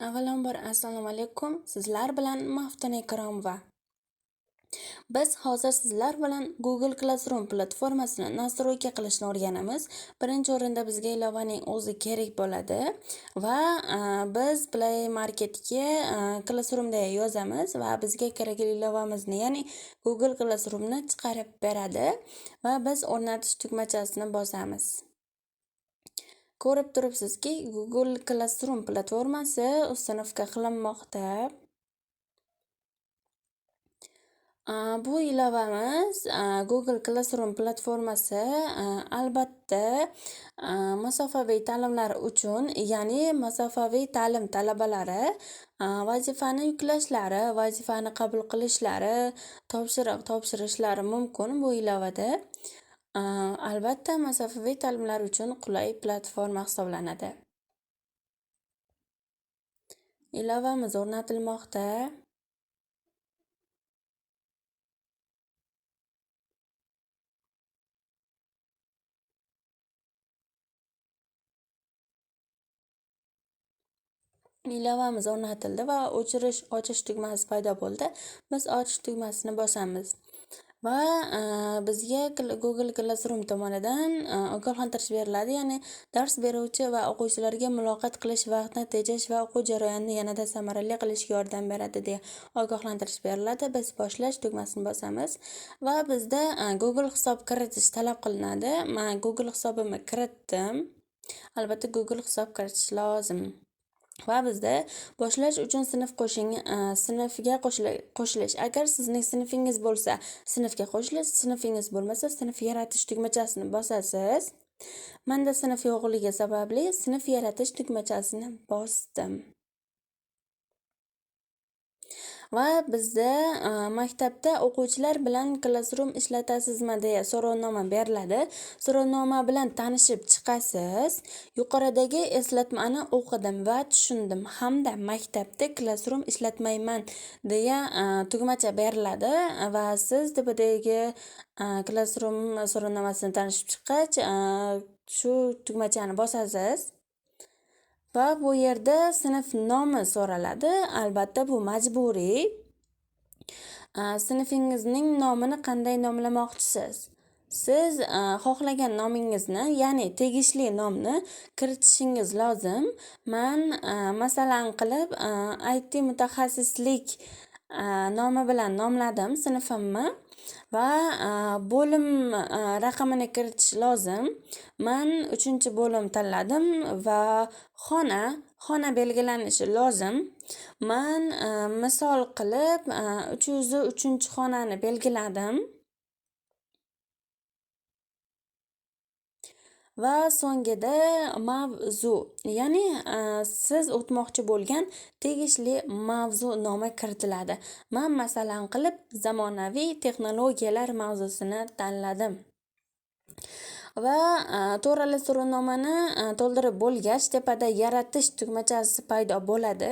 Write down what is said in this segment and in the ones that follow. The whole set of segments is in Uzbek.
Avvalambor assalomu alaykum. Sizlar bilan Maftuna Ikromova. Biz hozir sizlar bilan Google Classroom platformasini настройка qilishni o'rganamiz. Birinchi o'rinda bizga ilovaning o'zi kerak bo'ladi va biz Play Marketga Classroom deya yozamiz va bizga kerakli ilovamizni, ya'ni Google Classroomni chiqarib beradi va biz o'rnatish tugmachasini bosamiz. Ko'rib turibsizki, Google Classroom platformasi установка qilinmoqda. Bu ilovamiz Google Classroom platformasi albatta masofaviy ta'limlar uchun, ya'ni masofaviy ta'lim talabalari vazifani yuklashlari, vazifani qabul qilishlari, topshiriq topshirishlari mumkin bu ilovada. Albatta masofaviy ta'limlar uchun qulay platforma hisoblanadi. Ilovamiz o'rnatilmoqda. Ilovamiz o'rnatildi va o'chirish, ochish tugmasi paydo bo'ldi. Biz ochish tugmasini bosamiz va bizga Google Classroom tomonidan ogohlantirish beriladi, ya'ni dars beruvchi va o'quvchilarga muloqot qilish, vaqtni tejash va o'quv jarayonini yanada samarali qilishga yordam beradi deya ogohlantirish beriladi. Biz boshlash tugmasini bosamiz va bizda Google hisob kiritish talab qilinadi. Men Google hisobimni kiritdim. Albatta Google hisob kiritish lozim. Va bizda boshlash uchun sinf qo'shing, sinfga qo'shilish. Agar sizning sinfingiz bo'lsa, sinfga qo'shilish, sinfingiz bo'lmasa, sinf yaratish tugmachasini bosasiz. Menda sinf yo'qligi sababli sinf yaratish tugmachasini bosdim. Va bizda maktabda o'quvchilar bilan Classroom ishlatasizmi deya so'rovnoma beriladi. So'rovnoma bilan tanishib chiqasiz. Yuqoridagi eslatmani o'qidim va tushundim hamda maktabda Classroom ishlatmayman deya tugmacha beriladi va siz tepadagi Classroom so'rovnomasini tanishib chiqqach, shu tugmachani bosasiz. Va bu yerda sinf nomi so'raladi. Albatta bu majburiy. Sinfingizning nomini qanday nomlamoqchisiz? Siz xohlagan nomingizni, ya'ni tegishli nomni kiritishingiz lozim. Men masalan qilib IT mutaxassislik nomi bilan nomladim sinfimni va bo'lim raqamini kiritish lozim. Men 3-bo'lim tanladim va xona belgilanishi lozim. Men misol qilib 303-xonani belgiladim. Va so'ngida mavzu, ya'ni siz o'tmoqchi bo'lgan tegishli mavzu nomi kiritiladi. Men masalan qilib zamonaviy texnologiyalar mavzusini tanladim. Va to'rala so'rovnomani to'ldirib bo'lgach, tepada yaratish tugmachasi paydo bo'ladi.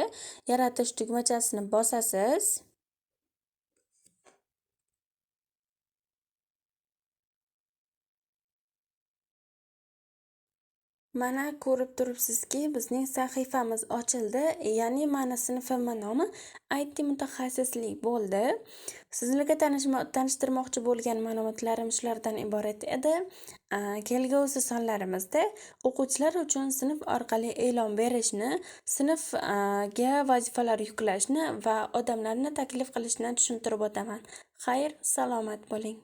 Yaratish tugmachasini bosasiz. Mana ko'rib turibsizki, bizning sahifamiz ochildi. Ya'ni meni sinfimning nomi IT mutaxassislik bo'ldi. Sizlarga tanishtirmoqchi bo'lgan ma'lumotlarim shulardan iborat edi. Kelgusi sonlarimizda o'quvchilar uchun sinf orqali e'lon berishni, sinfga vazifalar yuklashni va odamlarni taklif qilishni tushuntirib o'taman. Xayr, salomat bo'ling.